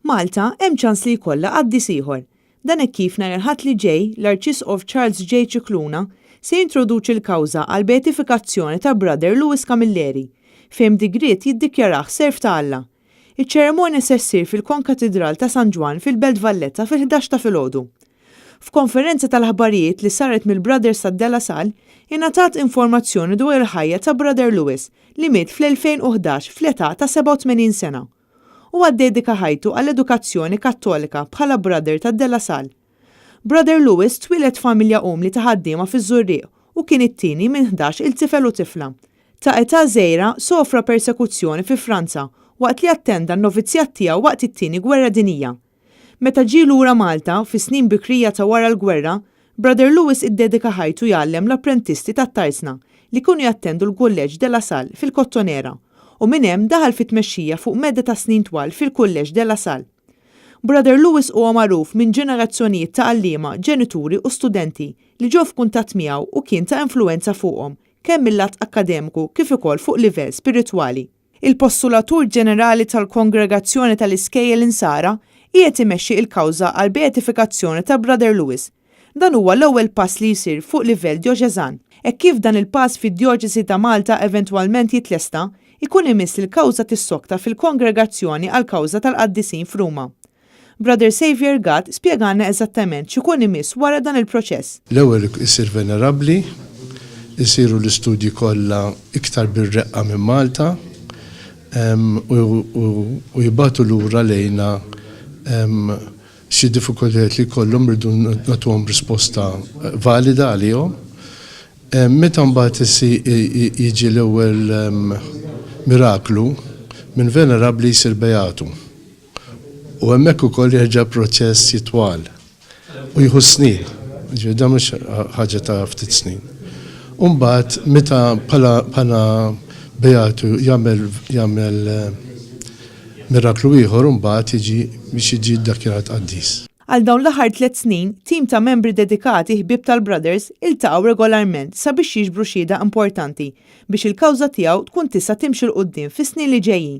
Malta hemm ċans li jkollha qaddis ieħor. Dan hekk kif nhar il-Ħadd li ġej, l-Arċisqof Charles J. Scicluna se jintroduċi l-kawża għall-beatifikazzjoni ta' Brother Louis Camilleri, fejn b'digriet jiddikjarah serv ta' Alla. Iċ-ċerimonja se ssir fil-Konkatidral ta' San Ġwann fil-Belt Valletta fil-11 ta' filgħodu. F'konferenza tal-aħbarijiet li saret mill-Brothers ta' De La Salle, ingħatat informazzjoni dwar il-ħajja ta' Brother Louis li miet fl-2011 fl-età ta' 87 sena. Huwa ddedika ħajtu għall-edukazzjoni Kattolika bħala Brother ta' De La Salle. Brother Louis twieled f'familja umli ta' ħaddiema fiż-Żurrieq u kien it-tieni minn 11 il tifel u tifla. Ta' età żgħira sofra persekuzzjoni fi Franza waqt li attenda n-novizzjat tiegħu waqt it-Tieni Gwerra Dinjija. Meta ġie lura Malta, fis-snin bikrija ta' wara l-gwerra, Brother Louis iddedika ħajtu jgħallem l-apprentisti tat-tarzna li kienu jattendu l-Kulleġġ De La Salle fil-Kottonera u minn hemm daħal fit-tmexxija fuq medda ta' snin twal fil-Kulleġġ De La Salle. Brother Louis huwa magħruf minn ġenerazzjonijiet ta' għalliema, ġenituri u studenti li ġew f'kuntatt miegħu u kien ta' influwenza fuqhom kemm mil-lat akkademiku kif ukoll fuq livell spiritwali. Il-Postulatur Ġenerali tal-Kongregazzjoni tal-Iskejjel Insara qiegħed imexxi il-kawża għall-beatifikazzjoni ta' Brother Louis. Dan huwa l-ewwel pass li jsir fuq livell djoċeżan. Hekk kif dan il-pass fid-Djoċesi ta' Malta eventwalment jitlesta, ikun imiss li l-kawża tissokta fil-Kongregazzjoni għall-Kawża tal-Qaddisin f'Ruma. Brother Saviour Gatt spjegalna eżattament x'ikun imiss wara dan il-proċess. L-ewwel isir venerabbli, isiru l-istudji kollha iktar bir-reqqa minn Malta u jibagħtu lura lejna xi diffikultajiet li jkollhom irridu nagħtuhom risposta valida għalihom. Meta mbagħad jiġi l-ewwel miraklu, minn venerabbli jsir beatu. U hemmhekk ukoll jerġa' proċess jitwal u jieħu s-snin. Ġifieri dan mhux ħaġa ta' ftit snin. U mbagħad meta bħala bħala beatu jagħmel jagħmel miraklu ieħor mbagħad jiġi biex jiġi ddakjarat qaddis. Għal dawn l-aħħar tlett snin, tim ta' membri dedikati ħbieb tal-Brothers iltaqgħu regolarment sabiex jiġbru xhieda importanti biex il-kawża tiegħu tkun tista' timxi 'l quddiem fis-snin li ġejjin.